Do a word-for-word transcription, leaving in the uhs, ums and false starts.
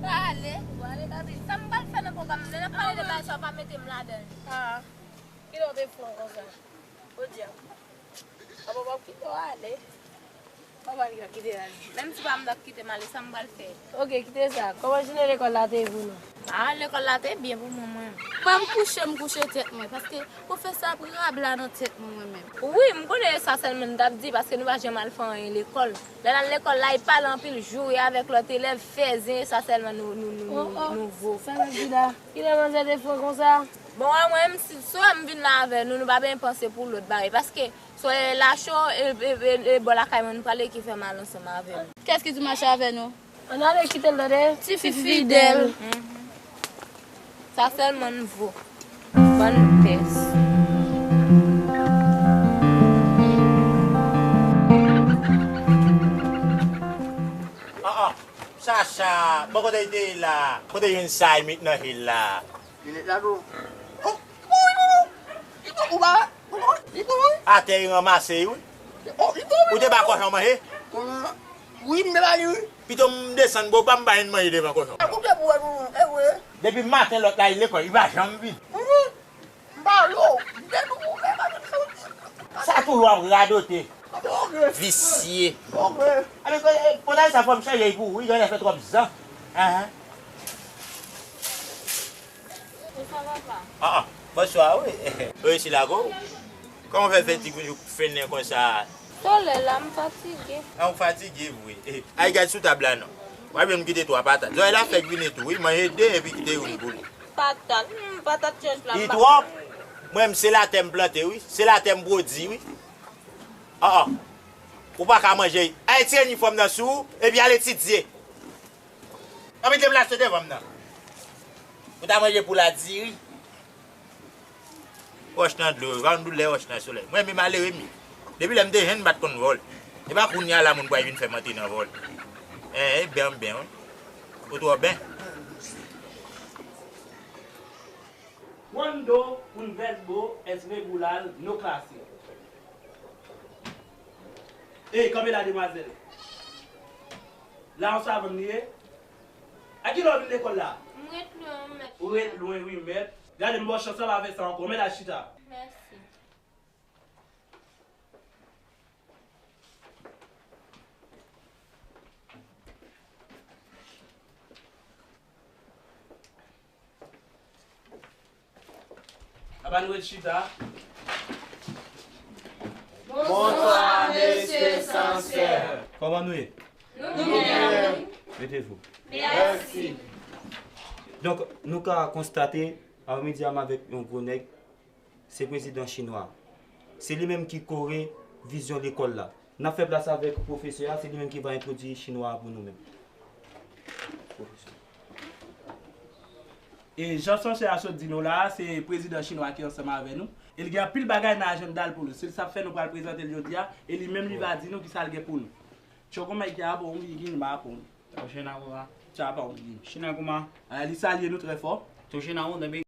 Pale, pale, Gaby. Sa m pral fè nan pwogram nan? N ap pale de bagay sa, w pa mete m ladan l. Ah, kilè w te fè w konsa? Podyab. Apa w p ap kite w ale? Papa li ap kite l ale. Menm si papa m t ap kite m ale, sa m pral fè? Oke, kite sa. Kòman jounen lekòl la te ye pou nou? Ah, lekòl la te byen pou mwen, mwen. Ban m kouche, m kouche tèt mwen, paske pwofesè ap rabla nan tèt mwen, mwen menm. Wi, m konnen e sa sèlman n t ap di, paske nou pa janm al fè anyen lekòl. Lè n al lekòl la, e pale anpil, joure avèk lòt elèv, fè zen, e sa sèlman nou, nou, nou, nou, nou vo. Sa n ap di la? Kilè manzè te fou konsa? Bon, a mwen, m, si, swa m vin la avè nou, nou pa byen panse pou lòt bagay, paske swa e lacho, e, e, e, e bò lakay mwen nou prale ki fè m al ansanm avè nou. Kiyès ki di mache avè nou? Ann ale, kite l, tande. Tifi fidèl. Mhm. Sa sèlman n vo. Bann pès. Ah, ah. Chacha, bon, kote l te ye la? Kote l jwenn sa l met nan je l la? Li met la tou. Oh, li bon, li bon. Li bon, ou pa wè? Ou pa wè? Li bon, wi. Atè, li ranmase, wi. Oh, li bon, wi. Ou te ba kòchon manje? Bon, wi, m te ba li, wi. Pito m desann bò w pa m ba l manje devan kòchon. Ekoute pou wè nou, e vre. Depi maten lòt la, li lekòl, li pa janm vini. Mhm. M pa yo, m te nou, m pa janm soti. Sa toujou ap radote. Visye. Amen, kontan sa fò m chanje pou ou, wi, jan fè twòp zan. Ahan. Bonswa, papa. Ah, ah. Bonswa, wi. Wi, sila ko. Kòman w fè fè ti koujou fennen konsa? Solèy la, m fatige. Ah, ou fatige vre. Eh, ay gad sou tab la non. W ap jwenn m kite twa patat. Zòrèy la fèk vini tou, wi. Manje de epi kite youn pou li. Patat, hmm, patat chèch la. Li twòp. Mwen, m se latè m plante, wi. Se latè m pwodui, wi. Ah, ah. Ou pa ka manje. Al retire inifòm nan sou ou, epi al etidye. Ann mete plas yo devan m nan. Ou ta manje poul a diri. Wòch nan dlo, va yon doulè wòch nan solèy. Mwen menm malere m ye. Depi lè m te jenn m pa t konn vòl. E pa kounye a la moun pral vin fè m antre nan vòl. Eh, eh, ben, ben, wi. Ou twò ben. Cuando un verbo es regular, no clase. Ey, kanpe la, demwazèl. La yon savann li ye? A kilè w vin lekòl la? M ret lwen, wi, mèt. Ou ret lwen, wi, mèt. Gade, m ba w chans, pa fè sa ankò. Mèt al chita. Mèsi. Apa nou ret chita? Bonswa, mesye Sansè. Kòman nou ye? Nou byen, wi. Mete vou. Mèsi. Donk, nou ka konstate, aprèmidi a m avèk yon gwo nèg, se prezidan chinwa a. Se li menm ki kore vizyon lekòl la. N ap fè plas avèk pwofesè a, se li menm ki va entwodui chinwa a pou nou menm. Pwofesè. E jan Sansè a sot di nou la a, se prezidan chinwa ki ansanm avè nou. E li gen anpil bagay nan ajanda l pou nou. Se sa k fè nou pral prezante l jodi a. E li menm li va di nou kisa l gen pou nou. Chokoma ikiapo ongigin mapon. Toshina kuma. Chapa ongigin. Shina kuma. Li salye nou trè fò. Toshina unda